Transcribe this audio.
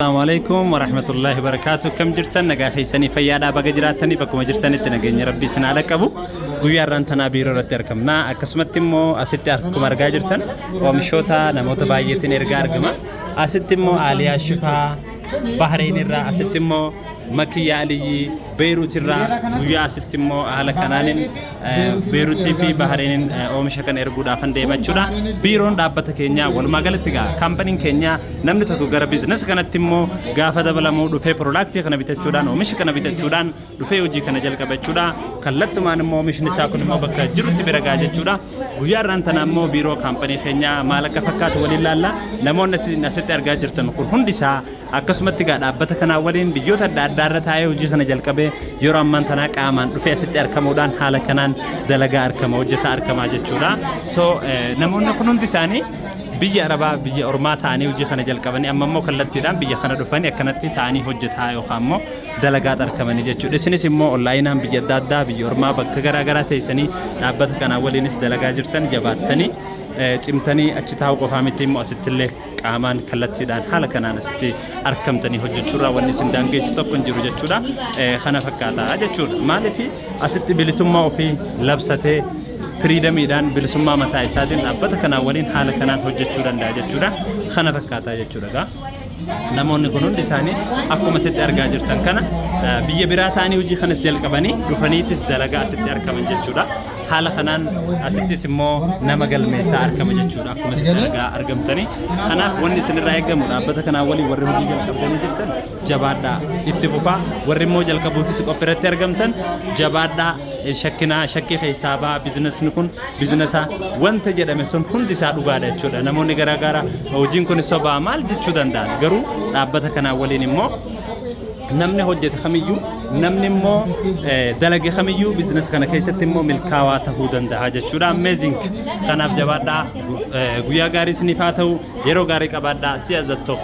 Assalamu alaikum warahmatullahi wabarakatuh. Kam jirtan? Nagaa keessanii, fayyaadhaa? Baga jiraattanii. Bakkuma jirtanitti nageenya Rabbii isin haa qabu. Guyyaa har'aan tanaa biiroo irratti argamna. Akkasumatti immoo asitti akkuma argaa jirtan oomishoota namoota baay'eetiin ergaa argama. Asitti immoo Aaliyaa Shifaa Bahreen irraa, asitti immoo Makiyyaa Aliyyi Beeruut irraa, guyyaa asitti immoo haala kanaanin Beeruutii fi Bahareeniin oomisha kana erguudhaafan deema jechuudha. Biiroon dhaabbata keenyaa, walumaa galatti gaa kaampaniin keenya, namni tokko gara business kanatti immoo gaafa dabalamuu dhufee product kana bitachuudhaan, oomisha kana bitachuudhaan dhufee hojii kana jalqaba jechuudha. Kallattumaan immoo oomishni isaa kun immoo bakka jirutti bira ga'a jechuudha. Guyyaa har'aan tana immoo biiroo kaampanii keenyaa maal akka fakkaatu waliin laalla. Namoonni asitti argaa jirtan kun hundi isaa akkasumatti gaa dhaabbata kanaa waliin biyyoota adda addaa irra taa'ee hojii kana jalqabee yeroo ammaan tanaa qaamaan dhufee asitti argamuudhaan haala kanaan dalagaa argama, hojjetaa argamaa jechuudha. So namoonni kun hundi isaanii biyya Arabaa, biyya Ormaa ta'anii hojii kana jalqabanii amma immoo kallattiidhaan biyya kana dhufanii akkanatti ta'anii hojjetaa yookaan immoo dalagaa argamanii jechuudha. Isinis immoo onlaayinaan biyya adda addaa, biyya Ormaa, bakka garaa garaa teessanii dhaabbata kanaa waliinis dalagaa jirtan, jabaattanii cimtanii achi taa'uu qofaa miti, immoo asittillee qaamaan kallattiidhaan haala kanaan asitti argamtanii hojjechuurraa wanni isin daangeessu tokko hin jiru jechuudha. Kana fakkaata jechuudha. Maaliif asitti bilisummaa ofii labsatee freedomiidhaan, bilisummaa mataa isaatiin dhaabbata kanaa waliin haala kanaan hojjechuu danda'a jechuudha. Kana fakkaata jechuudha gaa. Namoonni kun hundi isaanii akkuma asitti argaa jirtan kana biyya biraa ta'anii hojii kanas jalqabanii dhufaniitis dalagaa asitti argaman jechuudha. Haala kanaan asittis immoo nama galmeessaa argama jechuudha, akkuma asitti argaa argamtanii. Kanaaf wanni isinirraa eegamu, dhaabbata kanaa waliin warri hojii jalqabdanii jirtan jabaadhaa, itti fufaa. Warri immoo jalqabuufis qophiirratti argamtan jabaadhaa, shakkinaa shakkii keessaa ba'aa. Businessni kun business wanta jedhame sun hundi isaa dhugaadha jechuudha. Namoonni garaagaraa hojiin kun sobaa maal jechuu danda'an, garuu dhaabbata kanaa waliin immoo namni hojjete kamiyyuu, namni immoo dalage kamiyyuu business kana keessatti immoo milkaawaa tahuu danda'a jechuudha. Amazing! Kanaaf jabaadhaa. Guyyaa gaarii isiniif haa ta'u. Yeroo gaarii qabaadhaa. Si'a zatto.